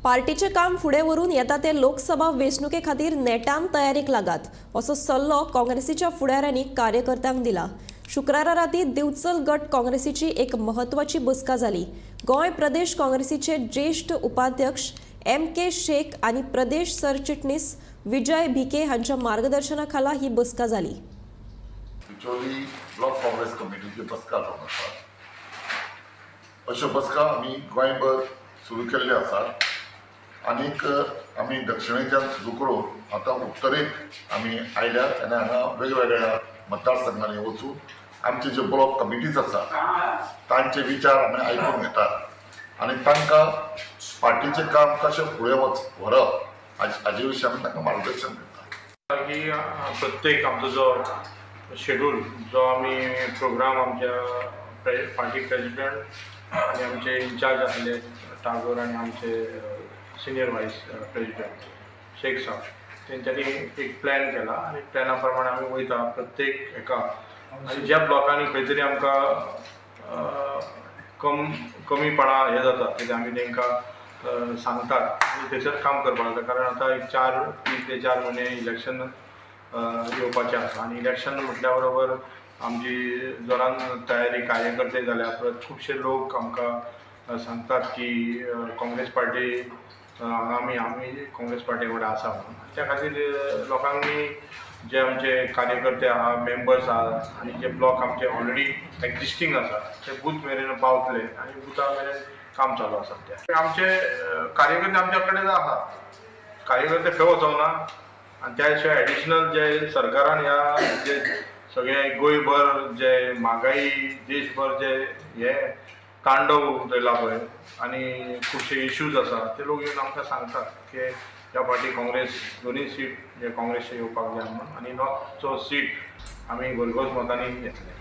पार्टीचे काम फुडें व्हरून येता ते लोकसभा वेंचणुके खातीर नेटान तयारीक लागात असो सल्लो काँग्रेसीच्या फुडाऱ्यांनी कार्यकर्त्यांक दिला। शुक्रारा राती दिवचल गट काँग्रेसीची एक महत्वाची बसका जाली। गोंय प्रदेश काँग्रेसीचे ज्येष्ठ उपाध्यक्ष एम के शेख आनी प्रदेश सरचिटणीस विजय भिके हांच्या मार्गदर्शनाखाला ही बसका जाली। बिचोली ब्लॉक काँग्रेस कमिटीची बसका जावन आसा। अश्यो बसका आमी गोंयभर सुरू केल्ल्यो आसात आनीक आमी दक्षिणेच्यान सुरू करून आतां उत्तरेक आमी आयल्यात आनी हांगा वेगवेगळ्या मतदारसंघांनी वचून आमचे जे ब्लॉक कमिटीज आसा तांचे विचार आमी आयकून घेतात आनी तांकां पार्टीचें काम कशें फुडें व्हरप हाजे विशीं आमी तांकां मार्गदर्शन करतात। की प्रत्येक आमचो जो शेड्यूल जो आमी प्रोग्राम आमच्या पार्टी प्रेजिडेंट आनी आमचे इन्चार्ज आसले टागोर आनी आमचे सिनियर वायस प्रेजिडेंट शेख साहब तेंच्यांनी एक प्लॅन केला आनी प्लॅना प्रमाणे आमी वयता प्रत्येक हेका आनी ज्या ब्लॉकांनी खंय तरी आमकां कमीपणा हें जाता तेजें आमी तांकां सांगतात आनी थंयसर काम करपाक जाता। कारण आतां एक 3 ते 4 म्हयने इलेक्शन येवपाचें आसा आनी इलेक्शन म्हटल्या बरोबर आमची जोरान तयारी कार्यकर्ते जाल्या परत खुबशे लोक आमकां सांगतात की काँग्रेस पार्टी आमी आमी काँग्रेस पार्टी कडेन आसा म्हणून। त्या खातीर लोकांनी जे आमचे कार्यकर्ते आहा, मेंबर्स आहा आनी जे ब्लॉक आमचे ऑलरेडी एक्जिस्टींग आसा ते बूथ मेरेन पावतले आनी बुथा मेरेन काम चालू आसा। ते आमचे कार्यकर्ते आमच्या कडेन आहा, कार्यकर्ते खंय वचोंक ना आनी त्या शिवाय एडिशनल जे सरकारान ह्या जे सगळे गोंयभर जे म्हागाई देशभर जे हे तांडव चयला पळय आनी खुबशे इश्यूज आसा ते लोक येवन आमकां सांगतात की ह्या फावटी काँग्रेस दोनूय सीट जे काँग्रेसचे येवपाक जाय म्हणून आनी नॉर्थचो सीट आमी घरघोस मतांनी घेतले।